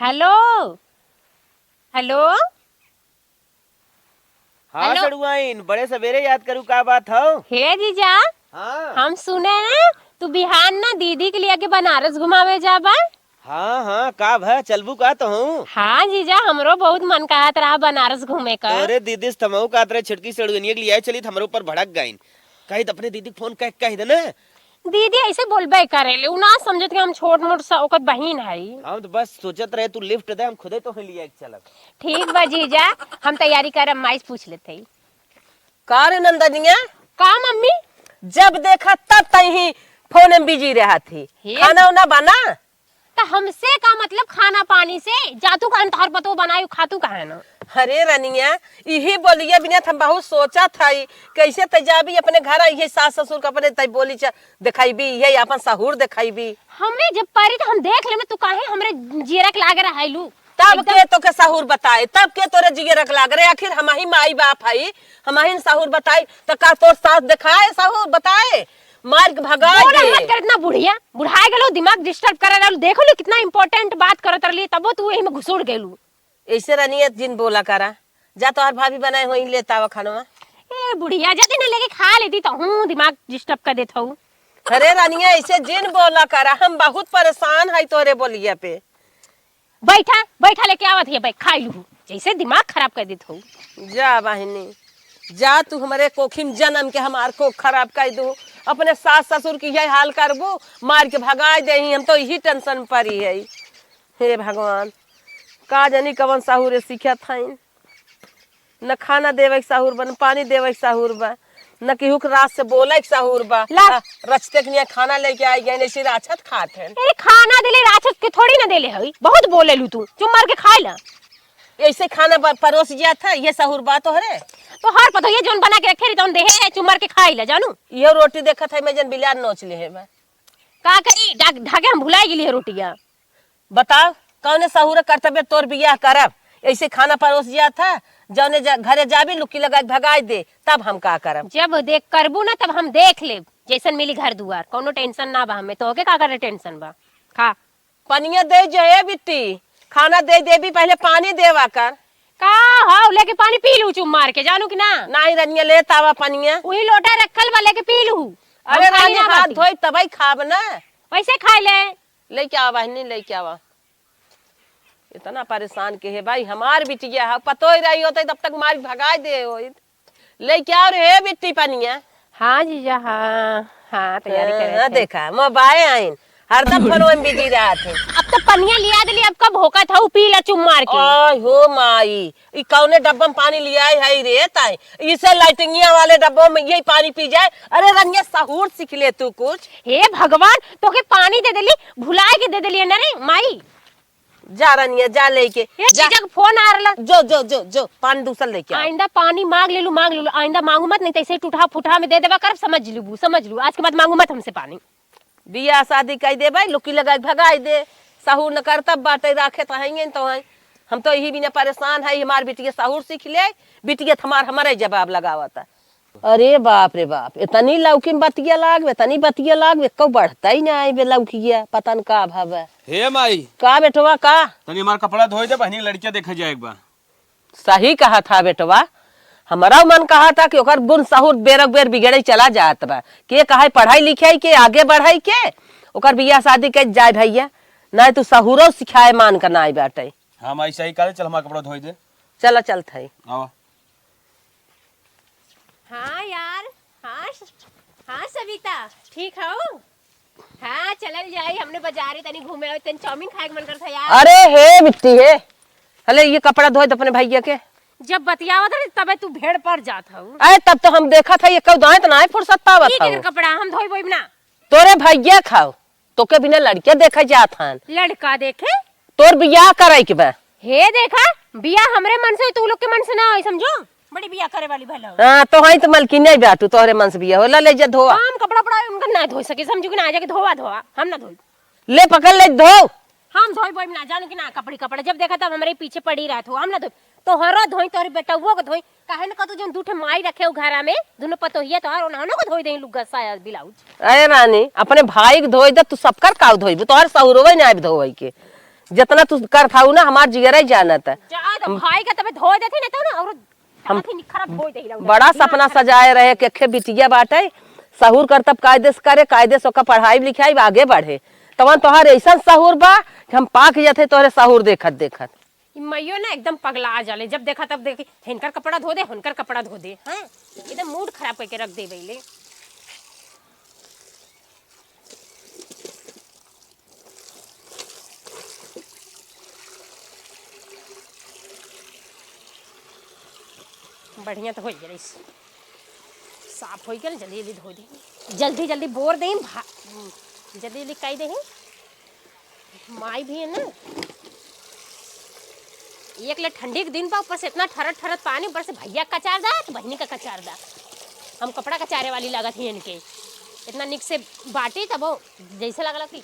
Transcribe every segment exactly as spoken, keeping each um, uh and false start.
हेलो। हेलो। हाँ हेलो। सड़ुआइन, बड़े सवेरे याद करू, का बात हौ? हे जीजा, हाँ। हम सुने हैं, तू बिहान ना दीदी के लिए के बनारस घुमावे जाबा। हाँ, हाँ, का भा, चलबू का तोहूँ? हाँ जीजा, हमरो बहुत मन कहत रहा बनारस घूमे का। अरे दीदी से तमहू कहत रहे, छोटकी सड़ुआइनिया के लिए आए चली, त हमरे ऊपर भड़क गइन। कही त अपने दीदी के फोन कह, कह दे ना। दीदी ऐसे बोलबे करेले, उ ना समझत कि हम छोट मोट सा ओकर बहिन हई। हम तो बस सोचत रहे तू लिफ्ट दे, हम खुदे तोहे लिया के चलब। ठीक बा जीजा, हम तैयारी करब, माई से पूछ लेत हई। का रे नंदनिया? का मम्मी? जब देखा तब तहीं फोन में बिजी रहत ही। हे। खाना उना बना? त हमसे का मतलब खाना पानी से? जातू कहन तोहर पतो बनाई खातू कहे ना। अरे रनिया, इही बोलिया बिना हम बहुत सोचत हई, कैसे तै जाबी अपने घर, इहे सास ससुर के अपने तै बोली चा-, देखाइबी, इहे अपन सहूर देखाइबी। हमें जब परी त हम देख लेम, तू काहे हमरे जियरा के लागे रहलू? तब एकदम के तोके सहूर बताए, तब के तोरे जियरा के लागे रहे? आखिर हमही माई बाप हई, हमही न सहूर बताई, त का तोर सास देखाए सहूर बताए? मार के भगा बोला दे। मत कर इतना बुढ़िया, बुढ़ाए गेलो, दिमाग डिस्टर्ब करे रहलू, देखो लो कितना इंपॉर्टेंट बात करत रहली, तबो तू यही में घुसुड़ गेलू। ऐसे रनिया जिन बोला करा, जा तोहार भाभी बनाए होई, लेत आवा खानवा। ए बुढ़िया, जल्दी ना लेके खा लेती तो हूँ, दिमाग डिस्टर्ब कर देत हूँ। अरे रनिया, ऐसे जिन बोला करा, हम बहुत परेशान हई तोरे बोलिया पे। बैठा, बैठा, लेके आवत हिया, बैठ, खाई लूहू। जैसे दिमाग खराब कर देत हऊ। जा बहिनी, जा, तू हमरे कोखी में जनम के हमार कोख खराब कर दू। अपने सास ससुर की यही हाल करबू, मार के भगाई देही, हम तो यही टेंशन में परी है। हे भगवान, का जानी कवन साहुरे सीखत हईन। न खाना देवे के साहुर बा, न पानी देवे के साहुर बा, न केहू के रात से बोले के साहुर बा। ला। आ, रचते के निया खाना लेके आई गए, ऐसे राछत खात हैं। ए, खाना देले राछत के थोड़ी ना देले हई, बहुत बोले लू तू, चुप मार के खाए ला। ऐसे खाना ब-, परोस जात है, ये साहुर बा तोहरे? तोहार पतो ये जौन बना के रखे रही तौन देहे, चुप मार के खाए ला, जानू। इहो रोटी देखत है मैं जन बिलार नोच ले है बा। का करी, ढा-, ढाके हम भुलाई गेली है रोटिया। बताओ, कौने सहूर कर्तव्य तोर बियाह करब? ऐसे खाना परोस जिया था, जौने जा, घरे जाबी, लुक्की लगा के भगाई दे, तब हम का करब? जब देख करबू ना, तब हम देख लेब, जैसन मिली घर दुआर, कौनो टेंशन ना बा हमें। तोहके का करे टेंशन बा? खा। पनिया दे जे, ए बिट्टी, खाना दे देबी, पहले पानी देवा कर। का हो, लेके पानी पी लू चुप मार के, जानू कि ना? नाही रनिया, ले तावा पनिया। वही लोटा रखल बा, लेके पी लू। अरे हम खाली रानी, ना हाथ बाटी। धोई तबई खाब ना। वैसे खाए ले। लेके आवा बहिनी, लेके आवा। इतना परेशान के है भाई, हमार बिटिया है, पतोह रही होते तब तक मार भगाए दे होइत। लेके आओ रे बिट्टी पनिया। हाँ जीजा, हाँ, हाँ, तैयारी करे हाँ, थे। देखा, मोबाइल आइन, हरदम फोन में बिजी रहत है। अब तो पनिया लिया देली, अब कब होका था, उ पी ला चुम मार के। आय हो माई, ई कौने डब्बा में पानी लियाई है रे ताई? इसे लाइटिंगिया वाले डब्बा में यही पानी पी जाए। अरे रनिया, सहूर सीख ले तू कुछ। हे भगवान, तोके पानी दे देली, भुलाए के दे देली है ना रे माई। जा रनिया, जा लेके, ए, जा। जीजा के फोन आ रहला। जो, जो, जो, जो, पानी दूसर लेके आ। आइंदा पानी मांग लेलू, मांग लेलू, आइंदा मांगू मत, नहीं तो ऐसे टूटा फूटा में दे देवा करब, समझ लूबू, समझ लू, आज के बाद मांगू मत हमसे पानी। बियाह शादी कई दे भाई, लुकी लगा के भगाई दे। सहूर न करता बाटे, राखे तो हैं तो हैं। हम तो यही बिना परेशान है, हमार बिटिया सहूर सीख ले, बिटिया तो हमार हमारे जवाब लगावता। अरे बाप रे बाप, इतनी लौकी में बतिया लागबे, इतनी बतिया लागबे, कौ बढ़ता ही ना आइबे लौकिया, पता न का भवे। हे माई। का बेटवा, का? तनी हमार कपड़ा धोई दे, बहनी लड़किया देखे जाए एक बार। सही कहा था बेटवा, हमारा मन कहा था कि ओकर गुण सहूर बेरक बेर बिगड़े चला जात बा। के कहे पढ़ाई लिखाई के आगे बढ़ाई के, ओकर बियाह शादी के जाए भैया, नहीं तू सहूरो सिखाए मान का ना आई बाटे। हाँ माई, सही कहा, चल हमार कपड़ा धोई दे। चला चलत है। आवा। हाँ यार, हाँ स-, हाँ सविता, ठीक हौ? हाँ, चलल जाई, हमने बाजारे तनी घूमे आवे, तनी चाउमीन खाए के मन करत है यार। अरे हे बिट्टी हे, हले ये कपड़ा धोए दे अपने भैया के। जब बतियावत रही तबे तू भेड़ पर जात हऊ। अरे तब तो हम देखत है, ये कऊ दाएं तो ना फुर्सत पावत ई हऊ। केकर कपड़ा हम धोई बोई ना। तोरे भैया खाओ, तोके बिना लड़के देखे जात हन। लड़का देखे? तोर बियाह करे के बा। हे देखा, बियाह हमरे मन से, तू लोग के मन से ना होई, समझो? बड़ी बियाह करे वाली भला हो। हाँ, तो हई तो मलकिन नहीं बाटू, तोहरे मन से बियाह होला, ले जा धोआ। हम कपड़ा पड़ा उनका ना धोई सके, समझू कि ना, जाके धोआ, धोआ, हम ना धोई। ले पकड़ ले धो। हम धोई बोई ना, जानू कि ना, कपड़ी कपड़ा जब देखा तब हमरे पीछे पड़ी रहत हो, हम ना धोई। तोहरो धोई, तोहरे बेटउओ के धोई, काहे न कहतू जौन दू ठे माई रखे हो घरा में, दुनो पतोहिया तोहार, उन्हनो के धोई देई लुग्गा, साया, ब्लाउज। अरे रानी, अपने भाई के धोई दे, तू सबकर काउ धोइबू? तोहर सहुरवे ना आइब धोवई के। जितना तू करत हऊ ना, हमार जिगरा ही जानत है। जा, तो हम भाई का तबे धो देते ना, तो ना, और हम साथ ही निखरा धो दे रहा हूँ। बड़ा इतना सपना खराब। सजाए रहे कि अखे बिटिया बाटे, सहूर करतब कायदे से करे, कायदे से ओकर पढ़ाई लिखाई आगे बढ़े। तवन तोहार ऐसन सहूर बा कि हम पाक जाते तोहरे सहूर देखत देखत। ई मइयो ना एकदम पगला जाले, जब देखा तब देखी, हिनकर कपड़ा धो दे, हुनकर कपड़ा धो दे, हैं? एकदम मूड खराब करके रख दे बइले। बढ़िया तो होइ गइल, साफ होइ गइल, जल्दी जल्दी धो दी, जल्दी जल्दी बोर देई, भा-, जल्दी जल्दी कई देई। माई भी है ना, एक ले ठंडी के दिन बा, ऊपर से इतना ठरत ठरत पानी, ऊपर से भैया कचार दा तो बहिनी का कचार दा। हम कपड़ा कचारे वाली लागत ही इनके, इतना निक से बाटी तब वो जैसे लागला कि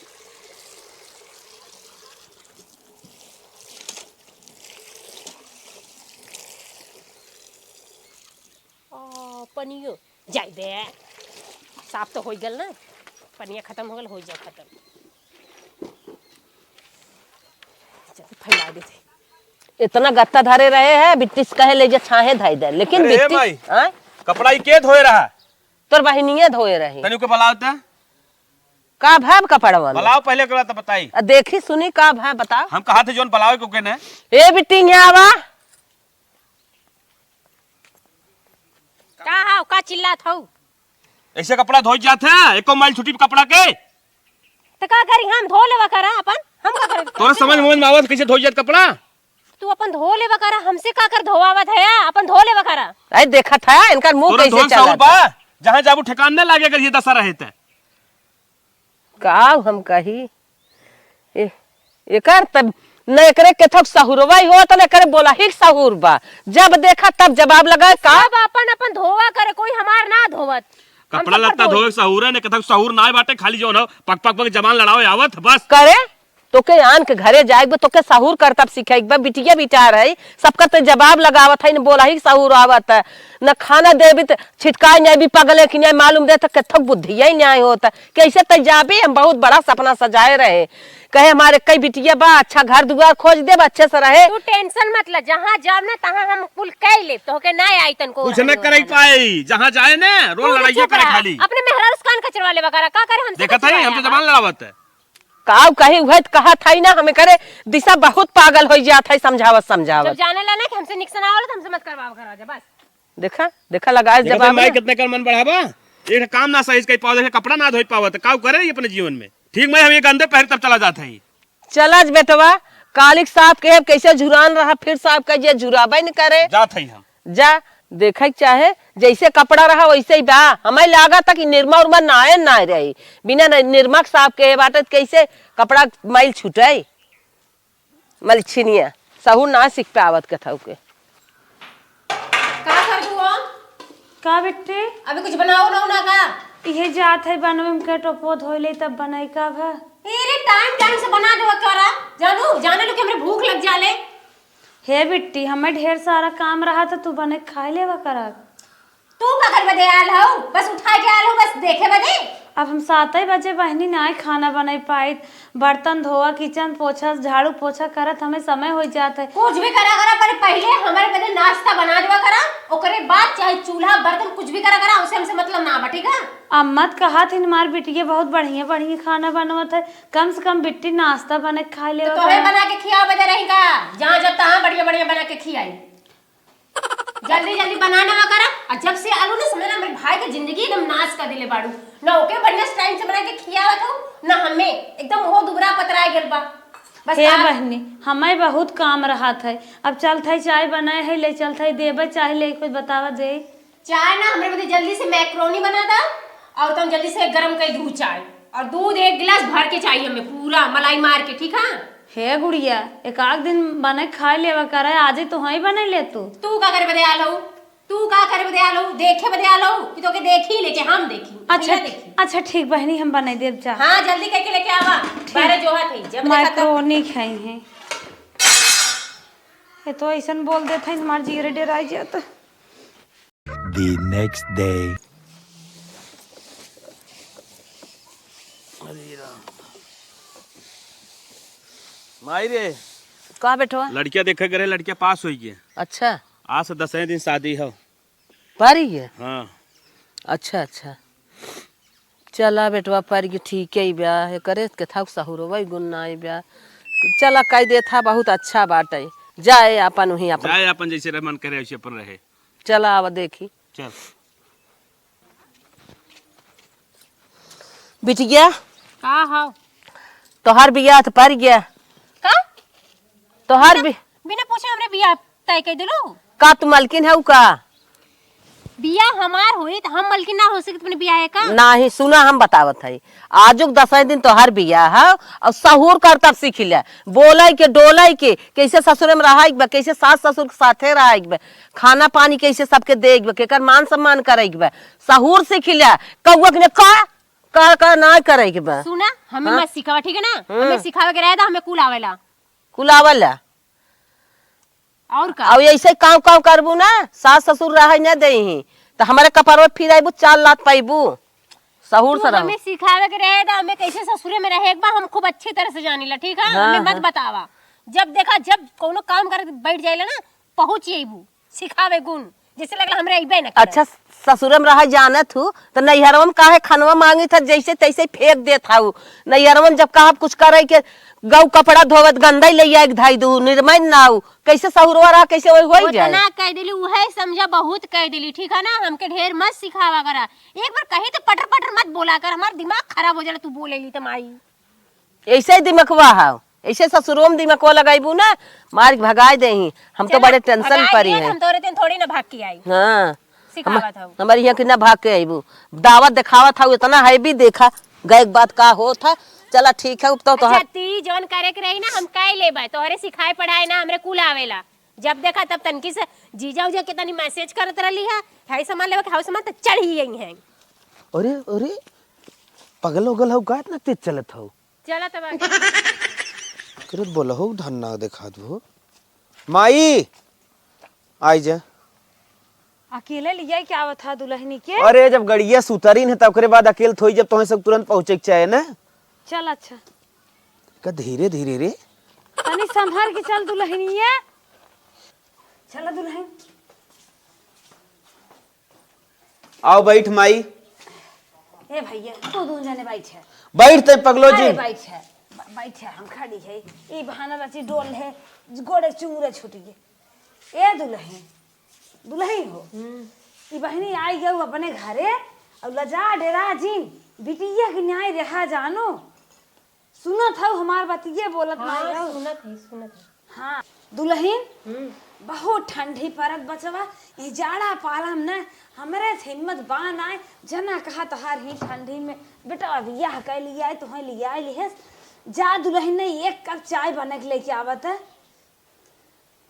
ओ, पनियो जाए दे। साफ तो होइ गल ना, पनिया खतम हो गल, होइ जाए खतम। चल, फैला देते। इतना गत्ता धरे रहे है, बिट्टी से कहे ले जा छाहे धई दे, लेकिन अरे, ए बिट्टी, माई, आय? कपड़ा ई के धोए रहा? तोर बहिनिये धोए रही। तनी ओके बुलाओ त। का भा कपड़वा में? बुलाओ पहले, ओकरे बाद त बताई। आ, देखी सुनी का भा बताओ। हम कहा थे जौन बुलावे के ओके ने। ए बिट्टी, यहाँ आवा। का हाव, का चिल्लात हऊ? ऐसे कपड़ा धोई जात है, एको माइल छुट्टी कपड़ा के। त का करी, हम धो लेवा करा अपन, हम का करी? तोरे समझ में आवत कैसे धोई जात कपड़ा? तू अपन धो लेवा करा, हमसे का कर धोवावत है या? अपन धो लेवा करा। अरे देखत है, इनकर मुंह तोरे कैसे धोन सहूर चलत बा? है। जहाँ जाबू ठेकान न लागे अगर ये दशा रहे त। का हम कही? ए, एकर तब न एकरे केथक सहुरवा ही होत, न एकरे बोलाही के सहूर बा। जब देखा तब जवाब लगाए का? सब अपन अपन धोवा करे, कोई हमार ना धोवत। हम कपड़ा सबकर लत्ता धोई। धोए के सहूर है, न केथक सहूर ना बाटे, खाली जौन हो पक पक पक जबान लड़ावे आवत, बस। करे? तोके आन के घरे जाए बा, तोके सहूर करतब सिखाए बा, बिटिया बिटार है, सबकर ते जवाब लगावत है, न बोलाही के सहूर आवत है, न खाना देबी त छिटकाए न्याय भी पगले कि न्याय मालूम दे त केथक बुद्धि है न्याय होत है। कैसे तै जाबे? हम बहुत बड़ा सपना सजाए रहे, कहे हमारे कई बिटिया बा, अच्छा घर दुआर खोज देब, अच्छे से रहे। तू tension मत ले, जहाँ जाब ना तहाँ हम कुल कई लेब, तोहके ना आई तनको कुछ न ओढ़ाई करे ओढ़ाई। पाई, जहाँ जाए ना रोज तू तो लड़ाइया चुप करे रहा। खाली। अपने मेहरारू से कान कचरवा लेवा करा, का करे हमसे देखत है, कचरवाया हमसे बा? जबान लड़ावत है। काऊ कही उहे त कहत है ना, हमें करे दिशा बहुत पागल होइ जात है, समझावत समझावत। जब जाने ला ना कि हमसे निक से ना होला, तो हमसे मत करवावा करा जा, बस। देखा, देखा, लगाए देखा जवाब तनी माई ना। कितने कर मन बढ़ावा, एक काम ना सही से कई पावत, कपड़ा ना धोई पावत, काऊ करे ई अपने जीवन में। ठीक माई, हम ये गंदे पहर तब चला जात है। चला ज बेटवा, कालिक साफ के कैसे झुरान रहा, फिर साफ कर जे झुराबे न करे। जात है हम। जा, देखे के चाहे, जैसे कपड़ा रहा वैसे ही बा। हमें लागत है कि निरमा उरमा नाए नाए रही, बिना न-, निरमा के साफ के बाटे त कैसे कपड़ा मैल छूटे? मलछिनिया, सहूर ना सीख पावत कथऊ के। का कर दू हो? का बिट्टी? अभी कुछ बनाओ ना, ना का? इहे जात है बनवे में के टोपो धोइले तब बनाई का भा? ए रे, time time से बना देवा करा, जानू, जाने लो कि हमरे भूख लग जाले। हे बिट्टी, हमें ढेर सारा काम रहा त तू बने खाए लेवा करा। तू का करे बदे आल हऊ? बस उठाए के आल हऊ, बस देखे बदे? अब हम सातै बजे बहिनी नाय खाना बनाई पाइत, बर्तन धोआ, kitchen पोछा, झाड़ू पोछा करत हमें समय होइ जात है। कुछ भी करा करा, पर पहिले हमरे बदे नाश्ता बना देवा करा, ओकरे बाद चाहे चूल्हा बर्तन कुछ भी करा करा, उसे हमसे मतलब ना बा, ठीक है? अम्मा त कहत हिन हमार बिटिया बहुत बढ़िया बढ़िया खाना बनवत है, कम से कम बिट्टी नाश्ता बने के खा तो लेवा तोहे करा। बना के खियावे बदे रही का? जहाँ जब तहाँ बढ़िया बढ़िया बना के खियाई। जल्दी जल्दी बना ना करा। आ जब से आलू ना समय ना मेरे भाई के जिंदगी एकदम नाश कर दिले बाड़ू। ना ओके बढ़िया से time से बना के खियावत हो, ना हमें। एकदम मुंह दुबरा पतरा गेल बा। बस हे आप बहनी, हमें बहुत काम रहत है। अब चलत है चाय बनाए है, ले चलत है देबे चाहे ले कुछ बतावा दे। चाय ना हमरे बदे जल्दी से macaroni बना दा और तुम जल्दी से गरम कर दू चाय। और दूध एक गिलास भर के चाहिए हमें, पूरा मलाई मार के, ठीक है? हे गुड़िया, एक आध दिन बने खाए लेवा करे, आजे तो हई बने ले तू। तू का करे बदे आलो? तू का करे बदे आलो? देखे बदे आलो कि तोके देखी लेके हम देखी? अच्छा, भैया देखी। अच्छा ठीक बहनी, हम बनाई देब जा। हाँ, जल्दी करके लेके आवा। ठीक। बारह जो हाथ है, जब देखा तब। Macaroni खाई है। ये तो ऐसन बोल देत है, हमार जीरे डेराई जात। The next day. अरे राम। माई रे, का बेटवा? लड़किया देखे गए रहे, लड़किया पास होइ गए। अच्छा। आज से दसवें दिन शादी हो। पारी है? हाँ। अच्छा, अच्छा। चला बेटवा, पारी के ठीक है बा, हे करे के था सहुरवा गुण ना बा। चला कह दे था, बहुत अच्छा बाटे। जाए अपन वहीं अपन। जाए अपन जैसे रहे मन करे वैसे अपन रहे। चला आवा देखी। चल। बिटिया। का हो? तोहार बियाह तो पारी गया। का? तोहार बिना, बि- बिना पूछे हमरे बियाह तय कर दिलू? का तू मलकिन हऊ का? बियाह हमार होई त हम मलकिन ना हो सकी अपने बियाह का? नाही, सुना हम बतावत हई। आजुक दसवें दिन तोहार बियाह है और सहूर करतब सीख ले। बोले के, डोले के, कैसे ससुरे में रहे के बा, कैसे सास ससुर के साथे रहे के बा, खाना पानी कैसे सबके दे के बा, केकर मान सम्मान करे के बा, सहूर सीख ले। कौआ के ने का, का, का ना करे के बा। सुना, हमें हाँ? मत सिखावा, ठीक है ना? हम्म। हमें सिखावे के रहे तो हमें कुल आवेला। कुल आवेला। और का? अब ऐसे काम, काम करबू ना, सास ससुर रहे न देही, तो हमारे कपड़वा फिर आइबू, चार लात पाइबू। सहूर तू से रहो। हमें सिखावे के रहे तो हमें कैसे ससुरे में रहे, एक बार हम खूब अच्छी तरह से जानी ला, ठीक है? हाँ, हमें मत हाँ। बतावा। जब देखा, जब कोनो काम करे बैठ जाइला ना, पहुँच अइबू सिखावे गुण, जैसे लगला हमरे अइबे न करे। अच्छा, ससुरे में रहे जानत हूँ, तो नैहरवा में काहे खनवा मांगी था, जैसे तैसे फेंक देत हऊ। नैहरवा में जब कहा कुछ करे के, गऊ कपड़ा धोवत गंदा ही ले आए के धाई दू, निर्मय ना हो, कैसे सहुरवा रहा, कैसे वही होई जाए। उतना कह देली, उहे समझा, बहुत कह देली, ठीक है ना? हमके ढेर मत सिखावा करा। एक बार कही तो पटर पटर मत बोला कर, हमार दिमाग खराब हो जाला तू बोलेली त माई। ऐसे ही दिमकवा हाव, ऐसे ससुरो में दिमकवा लगाइबू ना, मार के भगाए देही। हम तो चला, बड़े tension भगाए परी दिया है। हम तोरे दिन थोड़ी ना भाग के आई। हाँ। सिखावत हम, हऊ। हमारे यहाँ की ना भाग के आइबू। दावत देखावत हऊ, इतना है भी देखा, गए के बाद का होत है। चला ठीक है, अब तो अच्छा, तोहार ती जवन करे के रही ना, हम कई लेबे, तोहरे सिखाए पढ़ाए ना, हमरे कुल आवेला। जब देखा तब तनकी से जीजा उजा के तनी message करत रहली है, है सामान लेवे के, हाउ सामान तो चढ़ ही गई है। अरे, अरे, पगल उगल हऊ का, इतना तेज चलत हऊ? चलत बा। करत बोला हो, धन ना देखात हो। माई, आई जा। अकेले लिया के आवत हा दुल्हनी के? अरे, जब गड़िया से उतरी न, त ओकरे बाद अकेल थोई, जब तोहे सब तुरंत पहुँचे के चाहे ना। चल, अच्छा। का धीरे धीरे रे? तनी संभर के चल दुल्हनिया। चला दुल्हन। आओ बैठ माई। ए भैया, तू दून जने बैठ है। बैठ ते पगलो जी। अरे बैठ है, ब-, बैठ है, हम खड़ी है। ई बहाना रची डोल है, गोड़े चूरे छूट गए। ए दुल्हन, दुल्हन हो। हम्म। ई बहिनी आई गऊ अपने घरे और लजा डेरा जिन, बिटिया के न्याय रहा जानो। सुनत हऊ हमार बतिये बोलत हाँ, नाई हऊ। सुनत ही, सुनत ही। हाँ, दुल्हन, हम्म। बहुत ठंडी परत बचवा, ई जाड़ा पाला में ना हमरे से हिम्मत बा नाय, जना कहा तोहार ही ठंडी में बेटा बियाह कर लिया है, तोहे लिया है लिहेस। जा दुल्हन ने एक कप चाय बना के लेके आवत है।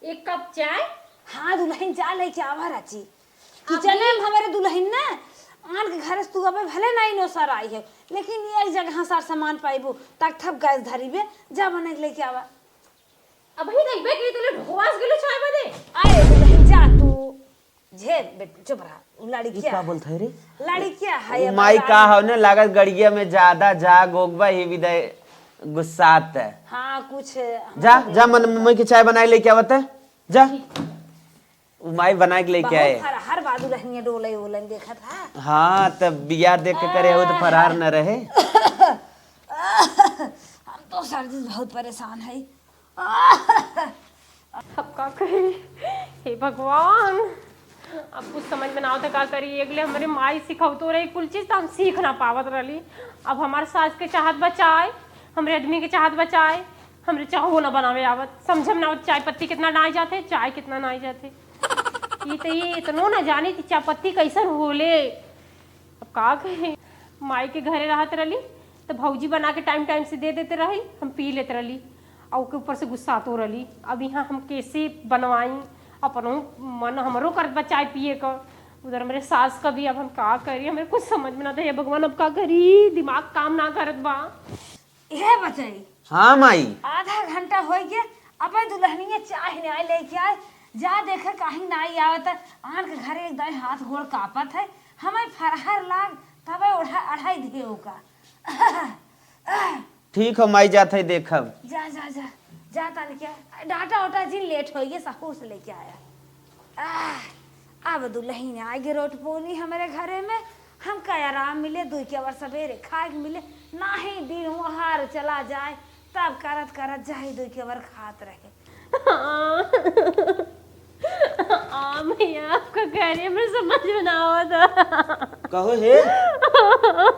एक कप चाय? हाँ दुल्हन, जा लेके आवा राची। अभी? किचने में हमारे दुल्हन ना आन के घर से तू अबे भले नहीं नो सर आई है, लेकिन एक जगह सर सामान पाइबू, तक थप गैस धरी बे, जा बना के लेके आवा। अबही तक बे के तूने ढोवास गेलो चाय बदे? अरे दुल्हन जा तू, झे बेट चुप रहा, उ लड़किया का है। बोलत है रे? लड़किया है, उ अब माई का लड़ाई। हव ने लागत गड़िया में ज्यादा जा गोगबा ही विदाई गुस्सात है। हाँ कुछ जा, जा मन मम्मी के चाय बनाए लेके आवत है, जा। उ माई बनाए के लेके बहुत आए। फरहर बादू रहनी है, डोले ओले देखत है। हाँ, तब बियाह देख के करे हो तो फरहर न रहे। हम तो सर्दी से बहुत परेशान है। अब का करी, हे भगवान, अब कुछ समझ में ना आवत का करी। एकले हमरे माई सिखौतो रही कुल चीज, त हम सीख ना पावत रहली। अब हमार सास के चाहत बचाए, हमरे आदमी के चाहत बचाए, हमरे चाहो ना बनावे आवत, समझ में ना आवत चाय पत्ती कितना नाई जाते, चाय कितना नाई जाते। ये तो ये इतनो ना जानी कि चाय पत्ती कैसन होले। अब का कहे, माई के घरे रहत रहली, त भौजी बना के टाइम टाइम से दे देते रही, हम पी लेत रहली, और ओके ऊपर से गुस्सातो रहली। अब यहाँ हम कैसे बनवाई, अपनो मन हमरो करत बा चाय पिए क, उधर हमरे सास का भी। अब हम का करी, हमरे कुछ समझ में ना आता, हे भगवान, अब का करी, दिमाग काम ना करत बा। ए बचई। हाँ माई। आधा घंटा होई के, अबे दुल्हनिया चाय नाई लेके आए, जा देखे काहे नाई आवत है। आन के घरे एक दाई हाथ गोड़ कांपत है, हमें फरहर लाग, तबे ओढ़ा अढ़ाई दे ओका। ठीक हो माई, जात है देखब। जा, जा, जा, जाता नहीं क्या? डाटा ओटा जिन लेट होइए, सहूर से लेके आया। आह, अब दुलहिन आइगे रोट पोनी हमरे घरे में, हमका आराम मिले, दुइ के अवर सबेरे खाए के मिले, नाही दिन ओहार चला जाए, तब करत करत जाही दुइ के अवर खात रहे। आ मैया, आपका कह रही है, मैं समझ में ना आवत। कहो हे,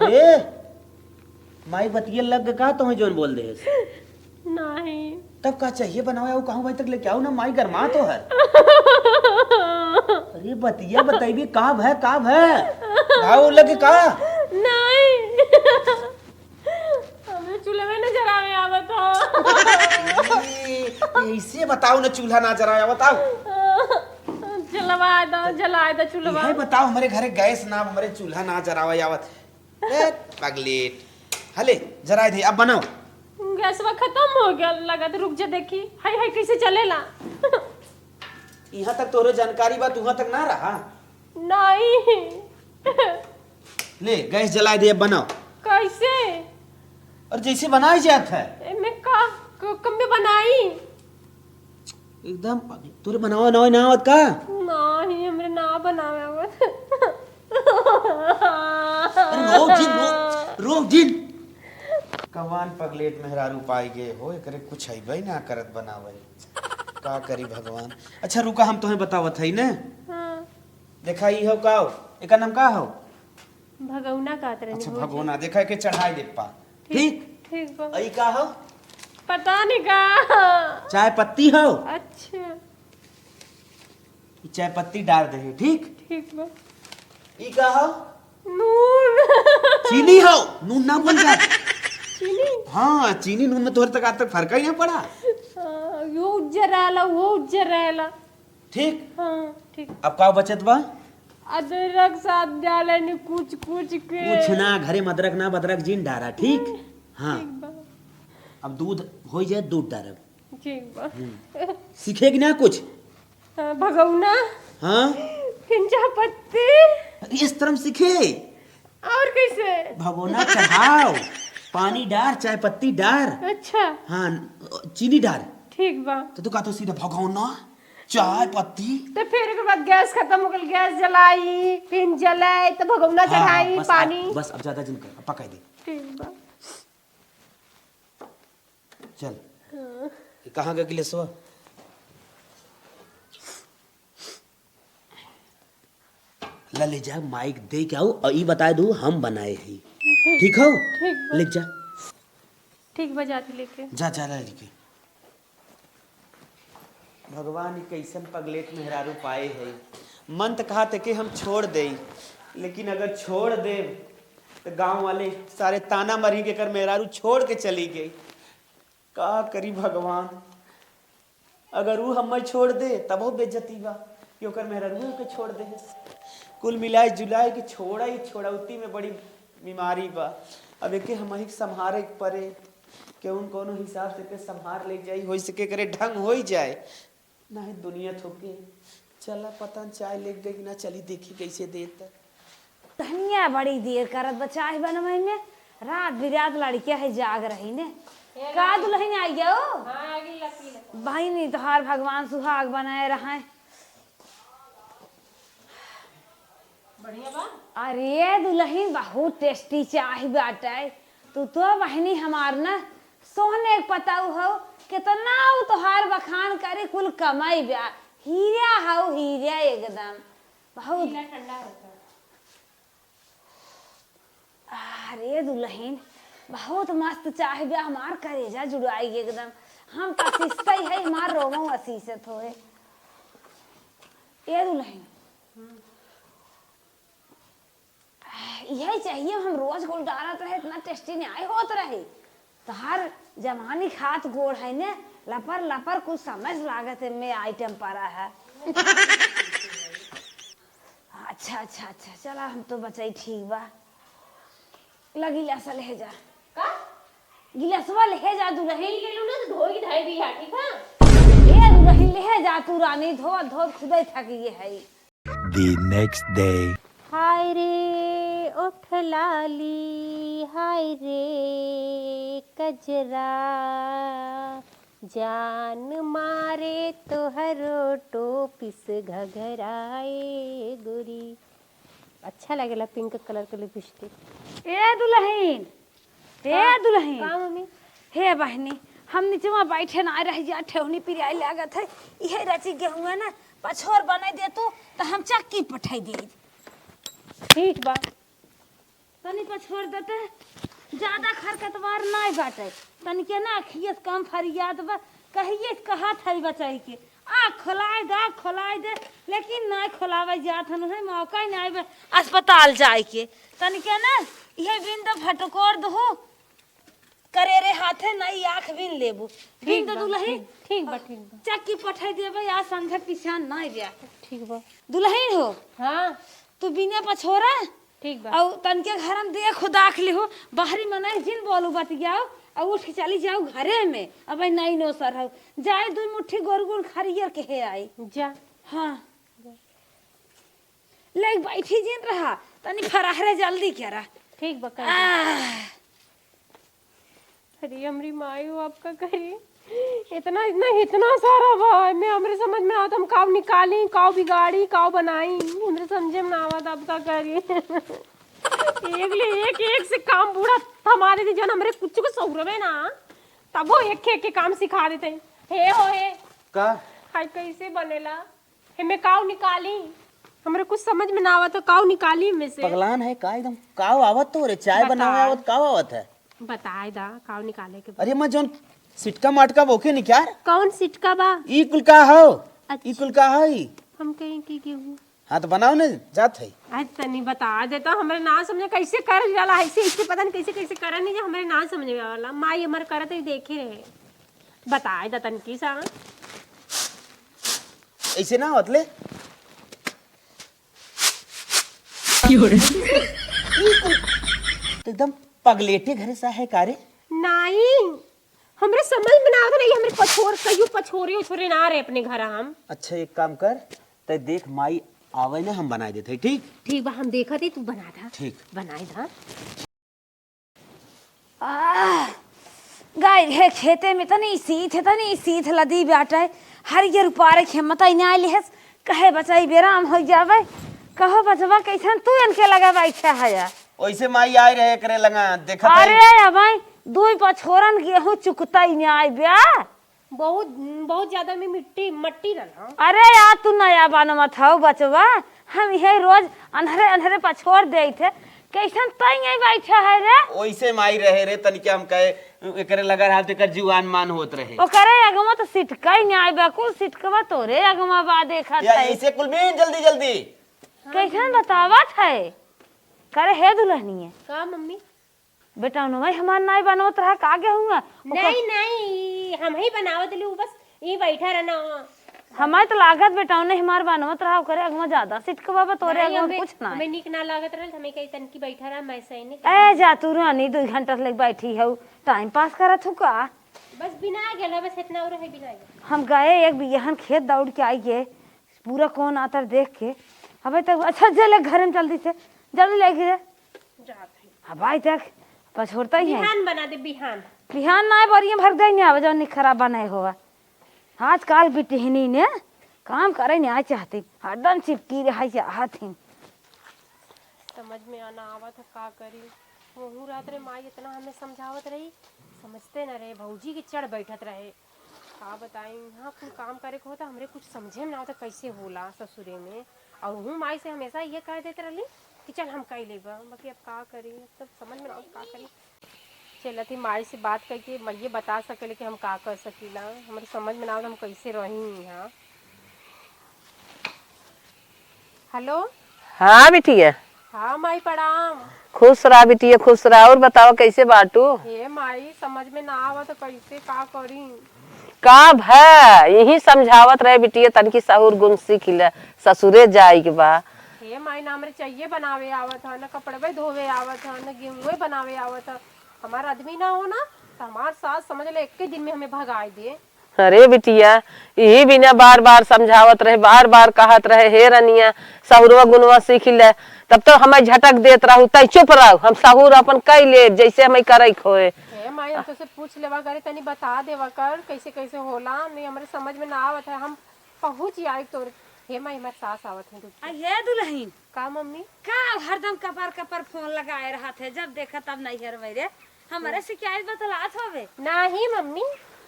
हे, माई बतिये लग का तुम्हें जौन बोल देस? नहीं। तब का चाहिए बनावे, आऊ कहूँ भाई तक लेके आऊ ना, माई गरमा तो है। अरे बतिया बताइबे, का भय, का भय? घाव लगे का? नहीं। हमें चूल्हे में न जरावे आवत हो। ए, ऐसे बताओ ना, चूल्हा ना जरावे आवत हो। जलवा दो, जलाए दो चूल्हा। यही बताओ, हमरे घरे गैस ना, हमरे चूल्हा ना जरावे आवत। ए, पगलेट। हले, जराए दे, अब बनाओ। गैसवा खतम हो गया लगत, रुक जा देखी। हाय हाय, कैसे चलेला? यहाँ तक तोहरे जानकारी बा, तुहाँ तक ना रहा? नहीं। ले, गैस जलाए दे, अब बनाओ। कैसे? और जैसे बनाए जात है। एमे का, क-, कब में बनाई? एकदम तोरे बनावे ना, ना आवत का? नहीं, हमरे ना बनावे आवत। अरे रो जिन, रो, रो जिन। कवान पगलेट मेहरारू पाई गए हो, एकरे कुछ अइबे ना करत बनावे। का करी भगवान। अच्छा रुका, हम तोहे बतावत हई ने। हाँ। देखा ई हो का हो? एकर नाम का हो? भगौना कहत रहनी अच्छा, भौजी। भगौना, देखा के चढ़ाई दे पा। ठीक, ठीक? ठीक बा। ई का हो? पता नहीं का। चाय पत्ती हो? अच्छा। ई चाय पत्ती डाल दे, ठीक? ठीक बा। ई का हो? नून। चीनी हो, नून ना बोल जा। चीनी? हाँ, चीनी नून में तोहरे तक आज तक फर्क ही ना पड़ा। हाँ, यो उज्जर रहला, वो उज्जर रहला। ठीक? हाँ, ठीक। अब का बचत बा? अदरक साथ डाले नी कुछ, कुछ के। कुछ ना, घरे में अदरक ना, बदरक जिन डारा, ठीक? हम्म, हाँ। ठीक बा। अब दूध हो जाए, दूध डारब। ठीक बा। हम्म। सीखेगी ना कुछ? हाँ, भगौना। हाँ? फिर चाय पत्ती। अरे, इस तरह सीखे। और कैसे? भगोना चढ़ाओ, पानी डार, चाय पत्ती डार। अच्छा। हाँ, चीनी डार। ठीक बा। तो तू कहतो सीधा भगोना, चाय पत्ती। तो फिर एक बाद गैस खतम हो गल, गैस जलाई, फिर जलाई, तो भगोना हाँ, हाँ, चढ़ाई, बस, पानी। अब, बस, अब ज्यादा जिन कर, अब पकाई दे। ठीक बा। चल। हाँ। ये कहाँ का गिलासवा? ला ले जा, माइक दे के आऊ और ई बताए दू, हम बनाए हई। ठीक। ठीक हो? ठीक बा। ले जा। ठीक बा, जाती लेके। जा, जा, ला लेके। भगवान, ई कैसन पगलेट मेहरारू पाए है। मन त कहत है कि हम छोड़ देई, लेकिन अगर छोड़ देब, त गाँव वाले सारे ताना मरी के कर मेहरारू छोड़ के चली गई। का करी भगवान, अगर ऊ हमें छोड़ दे, तबो बेइज्जती बा कि ओकर मेहररुओ के छोड़ दे। कुल मिलाए जुलाए के छोड़ा ही छोड़ौती में बड़ी बीमारी बा। अब एके हमही के संभारे के परे, केहून कौनो हिसाब से के संभार ले जाई, होई सके करे ढंग होई जाए। नाही दुनिया थोके। चला पता न चाय लेके गई कि ना, चली देखी कैसे देत। धनिया बड़ी देर करत बा चाय बनवै में। रात बिरात लड़किया है जाग रही ने। का दुलहिन आई गयो? हाँ, आ गई, लकी लकी। बहिनी तोहार भगवान सुहाग बनाए रहे। बढ़िया बा। अरे दुलहिन, बहुत टेस्टी चाय बाटे। तू तो बहिनी हमार ना सोहने के पताऊ हो, कितना उ तोहार बखान करी, कुल कमाई बा। हीरा हो, हीरा एकदम। बहुत हीरा ठंडा होता। अरे दुलहिन, बहुत मस्त चाय बा, हमार करेजा जुड़ाई एकदम। हम तो असीसते ही है, हमार रोमो असीसत होए। ए दुलहिन, यही चाहिए, हम रोज कुल डालत रहे, इतना टेस्टी न्याय होत रहे। तोहार जवानी खात गोड़ है ने, लपर लपर कुछ समझ लागत है में आइटम पड़ा है। अच्छा, अच्छा, अच्छा, चला, हम तो बचाई ठीक बा। ला गिलास ले जा। का? गिलासवा ले जा दुलहिन। पी गेलू ना तो धोई धाई दिया, ठीक है? ए दुलहिन ले जा तू रानी, धो धो खुदे थक गई है। The next day. हाय रे ओठ लाली, हाय रे कजरा, जान मारे तोहरो टोपिस घघराए गोरी। अच्छा लागेला पिंक कलर के लिपस्टिक। ए दुलहिन, ए का? दुलहिन। का मम्मी? हे बहिनी, हम निचवा बैठे ना रह जा, ठेहुनी पिराई लागत है। इहे रची गेहुआ ना पछोर बनाई दे तू, त हम चक्की पठाई दे। ठीक बा। तनी पछोर देते, ज्यादा खरकतवार नाई बाटे। तनी के ना अखियस कम फरियाद बा, कहिए कहत है बचाई के, "आ खोलाए दे, आ खोलाए दे," लेकिन नाई खोलावे जात हन, है मौका ही नाई बा अस्पताल जाए के। तनी के ना इहे बिंद फटकोर दहु, करेरे हाथे नाई आँख बिन लेबू। ठीक बिंद बा, दुलही, ठीक, ठीक बा, ठीक बा। चक्की पठाई देबे, या संझा पिछान नाई बा। ठीक बा। दुलहिन हो। हाँ। तू बिना पछोरा ठीक बा। अउ तनके घर में देखो दाख लिहो, बाहरी मनई जिन बोलू बतियाओ, अउ उठ के चली जाओ घरे में। अब नाई नो सर हो, जाए दुई मुट्ठी गोरगुन खरियर के हे आई। जा। हाँ। ले बैठी जिन रहा, तनी फराहरे जल्दी करा। ठीक बा, कर दे। आह। अरे हमरी माई हो, अब का करी? इतना, इतना, इतना सारा बा, एमे हमरे समझ में ना आवत, हम काव निकाली, काव बिगाड़ी, काव बनाई, हमरे समझे में ना आवत, अब का करी? एक ले एक, एक से काम बूढ़ा थमारे दी, जौन हमरे कुछ को सहुरवे ना, तबो एक एक के काम सिखा देते। हे हो हे। का? हाय, कैसे बनेला? एमे काव निकाली? हमरे कुछ समझ में ना आवत, काव निकाली एमे से? पगलान है का एकदम? काव आवत तो रे, चाय बता। बनावे आवत, काव आवत है? बताए दा, काव निकाले के बा? अरे माँ, जौन सिटका माटका बोके निकार। कौन सिटका बा? ई कुल का हो? अच्छा। ई कुल का हो ई? हम कहीं की गेहूं। हाँ, तो बनाओ ने, जात है। आज तनी बता दे तो, हमरे ना समझे कैसे कर जाला, ऐसे, ऐसे पता नहीं कैसे, कैसे करे नहीं, जो हमरे ना समझ में वाला। माई हमर करत ही देखे रहे। बताए दा तनकी सा। ऐसे ना होत ले। क्यों रे? ई कुल तो एकदम पगलेटे घरे सा है का रे? नाई, हमरे समझ में ना आवत रही, हमरे पछोर, कहियो पछोरे उछोरे ना रहे अपने घर हम। अच्छा, एक काम कर, तै देख, माई आवे ना, हम बनाए देते, ठीक? ठीक बा, हम देखत ही, तू बना दा। ठीक। बनाए दा। आह, गाय रे, खेते में तनी सीत है, तनी सीत लदी बाटे। हरियर उपारे के हिम्मत ही ना आइल है, कहे बचाई बेराम हो जावे। कहो बचवा, कैसन तू इनके लगे बैठा है यार? ओइसे माई आए रहे एकरे लगा, देखत अरे हई। या भाई, दुई पछोरन गेहूं चुकता ही ना आइ बे। बहुत, बहुत ज्यादा में मिट्टी, मट्टी रहल, हाँ। अरे यार, तू नया बनवत हऊ बचवा, हम इहे रोज अन्हरे अन्हरे पछोर देइत है, कैसन तई यहीं बैठा है रे? ओइसे माई रहे रे, तनिके हम कहे, एकरे लगा रहा, तेकर जुआन मान होत रहे। ओकरे अगवा तो सिटका ही नहीं आइबा, कुल सिटकवा तोरे अगवा बा, देखत या है। ऐसे कुल में जल्दी जल्दी। कैसन बतावत है? करे हे दुल्हनिया। का मम्मी? बेटौनवा हमार नाई बनवत रहा, का गेहुआ? ओकर नहीं, नहीं, हम ही बनावत ली, उ बस ई बैठा रहना। हमार तो लागत बेटौने हमार बनवत रहा, ओकरे अगवा ज्यादा सिटकवा बा, तोरे नहीं, अगवा हमें, कुछ ना। हमें नीक ना लागत रहल, हमें कही तनकी बैठा रहा, मैं सही नहीं ए, जा तू रानी, दुई घंटा से लेके बैठी हऊ, टाइम पास करत हऊ का? बस बिना गेल, बस इतना और है बिना गेल। हम गए एक बियहन खेत दौड़ के आई गए, पूरा कौन आतर देख के, अबे तक अच्छा जे ले घरे में जल्दी से, जल्दी ले गिरे। जात है। अब आई तक पछोरता ही है। बिहान बना दे, बिहान। बिहान ना बढ़िया भर देंगे, अब जौन खराब बनाए होगा। आजकल बिटिहनी ने काम करे नहीं आए चाहती, हरदम चिपकी रहे चाहत ही। समझ में आना आवत है, का करी। वहू रात रे माई इतना हमें समझावत रही, समझते न रहे, भौजी के चढ़ बैठत रहे। का बताई, यहाँ कुल काम करे के होता, हमरे कुछ समझे में ना आवत कैसे होला ससुरे में। और हूँ माई से हमेशा ये कह देत रहली कि चल हम कई लेबा, बाकी अब का करी, अब तब समझ में ना आवत का करी। चलत ही माई से बात करके माइये बता सकेले कि हम का कर सकीला, हमरे समझ में ना आवत हम कैसे रही यहाँ। हेलो। हाँ बिटिया। हाँ माई, प्रणाम। खुश रहा बिटिया, खुश रहा। और बताओ, कैसे बाटू? हे माई, समझ में ना आवत, कैसे का करी? का भा, यही समझावत रहे बिटिया, तनकी सहूर गुण सीख ले, ससुरे जाए के बा। हे माई, ना हमरे चाहिए बनावे आवत है, ना कपड़वे धोवे आवत है, ना गेहूं बनावे आवत है। हमार आदमी ना हो ना, तो हमार सास समझ ले, एक दिन में हमें भगाए दे। अरे बिटिया, यही बिना बार बार समझावत रहे, बार बार कहत रहे, "हे रनिया, सहुरवा गुनवा सीख ले।" तब तो हमें झटक देत रहू, "तै चुप रहू, हम सहूर अपन कई लेब, जैसे हमें करे के होए।" हे माई, हम तोसे पूछ लेवा करे, तनी बता देवा कर, कैसे कैसे होला, नहीं हमरे समझ में ना आवत है। हम पहुँच आई तोर। हे माई, हमार सास आवत है, रुक। आ, हे दुलहिन। का मम्मी? का हरदम कपार कपार फोन लगाए रहत है, जब देखा तब नैहर में रे। हमरे शिकायत बतलात हवे। नाही मम्मी,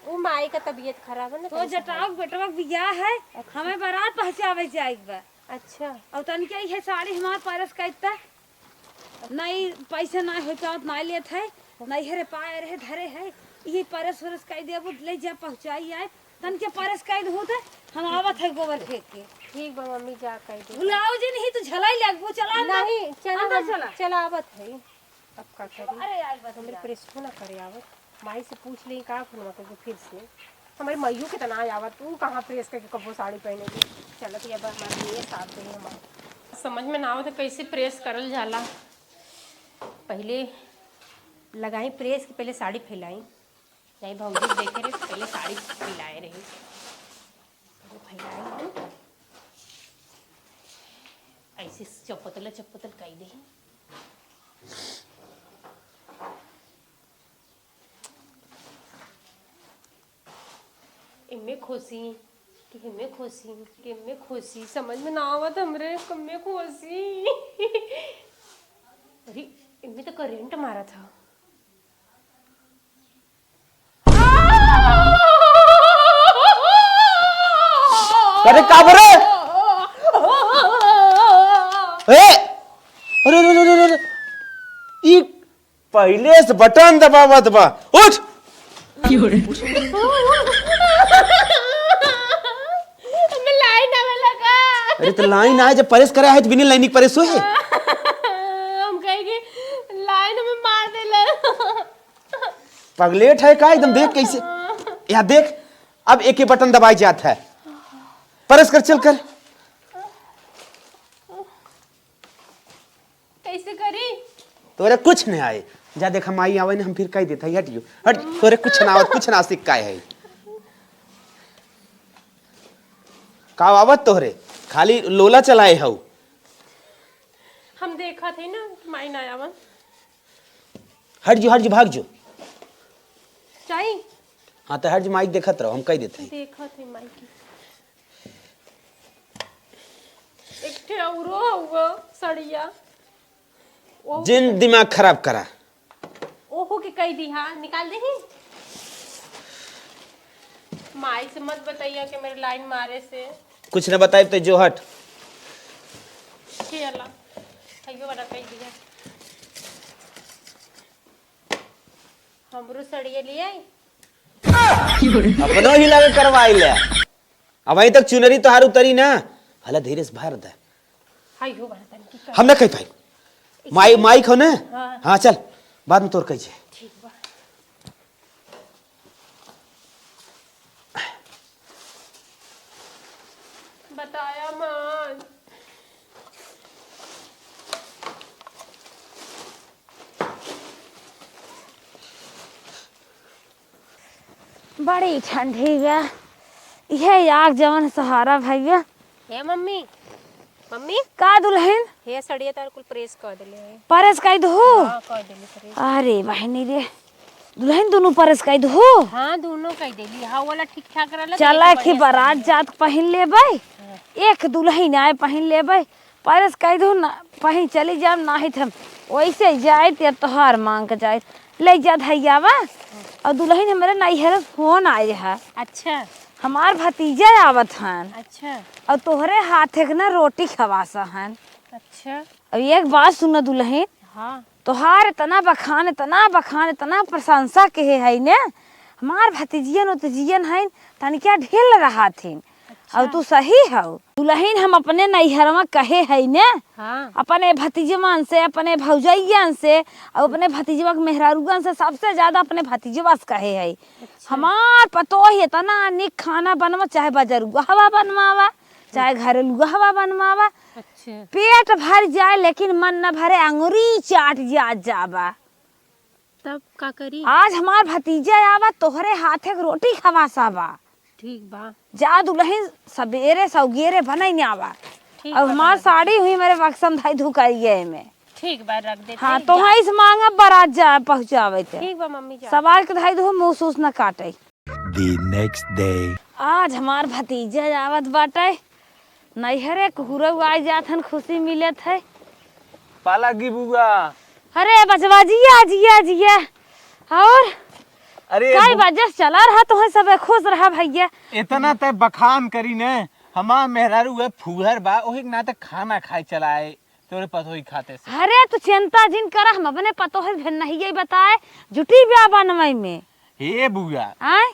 उ माई का तबीयत खराब है ना, तो तनी सा जटाऊ बेटवा के बियाह है, अच्छा। हमें बारात पहुँचावे जाए के बा। अच्छा। और तनिका इहे साड़ी हमार परस कैता, नहीं पैसे नहीं हो पावत, नहीं लेत है, नहीं हरे पाए रहे धरे है, इहे परस वरस कह देबू, ले जा पहुँचाई आए, तनिके परस कह दहू त हम आवत है गोबर फेंक के। ठीक बा मम्मी, जा कह दे। बुलाओ जी, नहीं तो झलाई लगबू, चला अंदर, नहीं, चला अंदर हम, चला। चला आवत है। अब का करी? अरे यार, बस हमरे जा। प्रेस हो ना करे आवत। माई से पूछ लेई का फोनवा करके फिर से। हमरे माइयो के तना आवत, तू कहाँ प्रेस करके कबो साड़ी पहने ली? चलत ये बार हमारे लिए साथ दे हमार। समझ में ना आवत है कैसे प्रेस करल जाला। पहले लगाई प्रेस के पहले साड़ी फैलाई। जाई भौजी देखे रहे, पहले साड़ी फैलाए रही। वो फैलाए रही। ऐसे चपतल चपतल कई दे। एमे खोसी कि एमे खोसी कि एमे खोसी, समझ में ना आवत हमरे, कम्मे खोसी। अरे, एमे तो करंट मारा था। अरे, का बरे? ए! अरे, अरे, अरे, अरे, अरे। ई पहिले से बटन दबावत बा। उठ। हमें लाइन आवे लगा। अरे तो लाइन आए, जब परेस करे है तो बिना लाइन के परेस होए? हम कहे कि लाइन हमें मार देला। पगलेट है का एकदम, देख कैसे। यहाँ देख, अब एक ही बटन दबाई जात है। परेस कर, चल कर। कैसे करी? तोरे कुछ नहीं आए। जा देख, हम आई आवे ने, हम फिर कह देता है, हट जो, हट, तोरे कुछ ना आवत, कुछ ना सीख का है। का आवत तोहरे? खाली लोला चलाए हऊ। हम देखा थे ना कि माई ना आवन। हट जो, हट जो, भाग जो। चाही? हाँ, तो हट जो, माई देखत रहो, हम कह देते हैं। देखा थे माई की। एक ठे औरो हउआ सड़िया। ओहू जिन दिमाग खराब करा। ओहू के कह दी, हाँ, निकाल दे ही। माई से मत बताइया कि मेरे लाइन मारे से। कुछ न बताइब तो जो हट। हे अल्लाह, हइयो वाला कह दिया। हमरो सड़िया ले आई। अपनो ही लगे करवाई ले। अब वहीं तक चुनरी तोहार उतरी ना। हला धीरे से भर दे। हाय हो, बड़ा तनकी कर। हम ना कह पाई। माई, माई खो ना? हाँ। हाँ, चल, बाद में तोर कह जे। ठीक बा। बताया मत। बड़ी ठंडी बा। इहे आग जवन सहारा भइया। हे मम्मी, मम्मी। का दुलहिन? हे सड़िया तार कुल प्रेस कर देले है। प्रेस कर दहू? हाँ, कर देले प्रेस। अरे बहिनी रे, दुलहिन दुनू प्रेस कर दहू? हाँ, दुनू कर देली। हाँ, वाला ठीक ठाक रहला, चला एक ही बारात जात पहिन लेबै, हाँ। एक दुलहिन आए पहिन लेबै। प्रेस कह दू ना, पहीं चली जाब, नाहीं त हम वैसे जाइत या तोहार मांग के जाइत। ले जा धैयावा। और दुलहिन हमरे नैहर से फोन आए है। अच्छा। हमार भतीजा आवत हन। अच्छा। और तोहरे हाथ एक ना रोटी खवास हन। अच्छा। अब एक बात सुन दुलहिन। हाँ। तोहार इतना बखान, इतना बखान, इतना प्रशंसा कहे है ने, हमार भतीजियन उतीजियन हइन, तनिका ढील रहत हइन। अच्छा। और तू सही हऊ। दुलहिन हम अपने नैहरवा कहे है ने, हाँ। अपने भतीजवन से, अपने भौजैयन से, और अपने भतीजवा के मेहरारुअन से, सबसे ज्यादा अपने भतीजवा से कहे है। अच्छा। हमार पतोह इतना निक खाना बनवा, चाहे बजरुआ हवा बनवावा, चाहे घरेलुआ हवा बनवावा। अच्छा। पेट भर जाए, लेकिन मन न भरे, अंगुरी चाट जा जाबा। तब का करी? आज हमार भतीजा आवा, तोहरे हाथे के रोटी खवासाबा। ठीक बा। जा दुलहिन सबेरे सौगेरे बनई ने आवा। ठीक और बा, हमार बना दे। साड़ी हुई मेरे बक्सम धाई धुकाइए में। ठीक बा, रख देते हाँ, हैं, तो जा। हाँ, इस मांगा बारात जा पहुँचावे ते। ठीक बा मम्मी, जा। सवाल के धाई दो, मुँह सूस न काटे। The next day। आज हमार भतीजा आवत बाटे, नैहरे कुहरऊ आ जात हन, खुशी मिलत है। पाला की बुआ। अरे बचवा, जिया, जिया, जिया। और अरे काई बु- वजह से चला रहा, तुहें सबे खुश रहा भैया। इतना ते बखान करी ने, हमार मेहरारू है फुहर बा, ओही के नाते खाना खाए चलाए तोरे पतोही खाते से। अरे तू चिंता जिन कर, हम अपने पतोह से भेन नहीं ये बताए, जुटी ब्याह बनवाई में। हे बुआ, आय?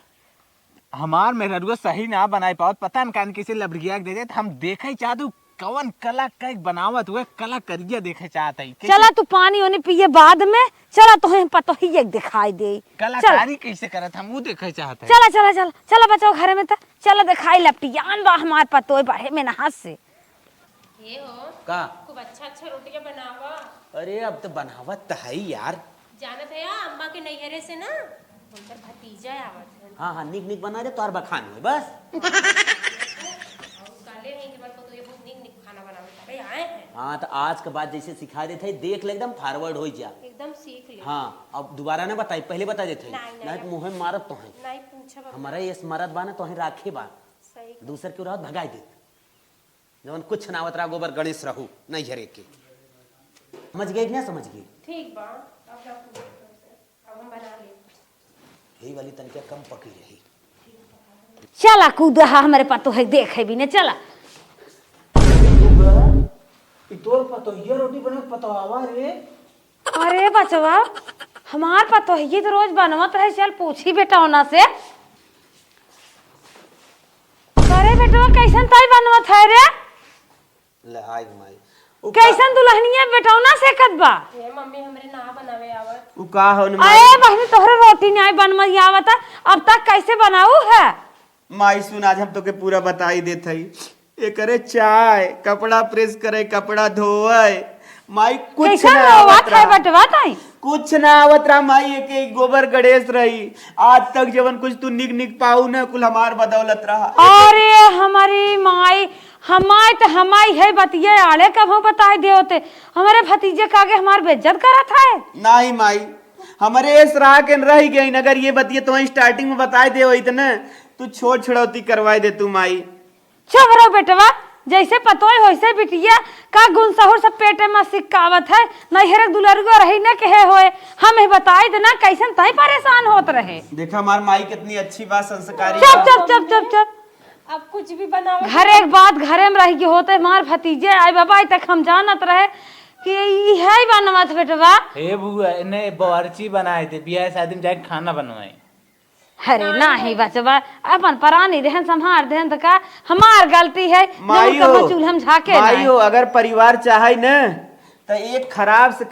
हमार मेहरारू सही ना बनाए पावत, पता न कान कैसे लबड़िया के दे दे, त हम देखे चाहत हूँ कवन कला कैक बनावत हुए, कला करिया देखे चाहत है। कैसे चला तू पानी ओनी पिए बाद में, चला तोहे हम पतोही एक दिखाई दे। कलाकारी चल। कैसे करत हम वो देखे चाहत है। चला, चला, चला, चला बचाओ घरे में त, चला दिखाई लपटियान बा हमार पतोह बढ़े में नहास से। ये हो, का? खूब अच्छा अच्छा रोटियां बनावा। अरे अब तो बनावत त है ही यार। जानत है या, अम्मा के नैहरे से ना उनकर भतीजा आवत है। हाँ, हाँ, निक निक बना दे, तोहर बखान होए बस। और काले हैं कि हमारे को तो ये बहुत निक निक खाना बनावे करे आए हैं। हाँ, तो आज के बाद जैसे सिखा देते हैं, देख ले एकदम forward हो जा। एकदम सीख ले। हाँ, अब दोबारा ना बताई, पहले बता देते हैं। नहीं, नहीं, नहीं, अब मुँह में मारत तो हैं। नहीं पूछब अब। हमारा ये स्मरत बा ना, तो हैं राखे बा। सही। दूसर के रात भगाई देत। जवन कुछ ना आवत रहा, गोबर गणेश रहू, नहीं झरे के। समझ गई कि ना समझ गई? ठीक बा, अब ना पूछब तुमसे, अब हम बना लेब। यही वाली तनिका कम पकी रही। चला कूद हा, हमरे पतोह के देखे भी ने, चला। ई तोर पतोहिया रोटी बना के पतोहावा रे। अरे बचवा, हमार पतोहिया तो रोज बनवत रहे, चल पूछी बेटौना से। अरे बेटवा, कैसन ताई बनवत है रे? ले, आई माई। उ का- कैसन दुल्हनिया बेटौना सेकत बा? ए मम्मी, हमरे ना बनावे आवत। उ का हो न माई? अरे बहिनी, तोहरे रोटी नाई बनवई आवत, अब तक कैसे बनाऊ है? माई सुन, आज हम तोके पूरा बताई देत हई। एकरे चाय, कपड़ा press करे, कपड़ा धोए, माई कुछ कैसन ना आवत रोवत है रहा। बटवा ताई? कुछ ना आवत रहा माई, एक, एक गोबर गणेश रही। आज तक जवन कुछ तू निक निक पाऊ ना, कुल हमार बदौलत रहा। अरे हमारी माई, हमाई त हमाई है बतिया आले कभो बताई देवते। हमरे भतीजे का आगे हमार बेइज्जत करत है। नहीं माई, हमरे एस रहा के रह गई, अगर ये बतिया तुम्हें starting में बताई देवत ना, तू छोट छुड़ौती करवाई दे तू माई। चुप रहो बेटवा, जैसे पतोय होइसे बिटिया, का गुण सहूर सब पेटे में सिक्कावत है, नैहर के दुलरुआ रही न कहे होए, हम ही बताई देना कैसन तही परेशान होत रहे। देखा हमार माई कितनी अच्छी बात, संस्कारी चुप, बात। चुप, चुप, चुप, चुप। अब कुछ भी बनाओ। घरे के बात घरे में रह के होते, हमार भतीजे आए बाबा, आज तक हम जानत रहे कि ई है बनवत बेटवा। हे बुआ, इन्हें बावर्ची बनाए थे, बियाह शादी में जाके खाना बनवाए। अरे नाही बचवा, अपन परानी रहन संभार देहन त का हमार गलती है, जब माई कबो हो, चूल्हा में झाके माई नाही। हो, अगर परिवार चाहे न त एक खराब से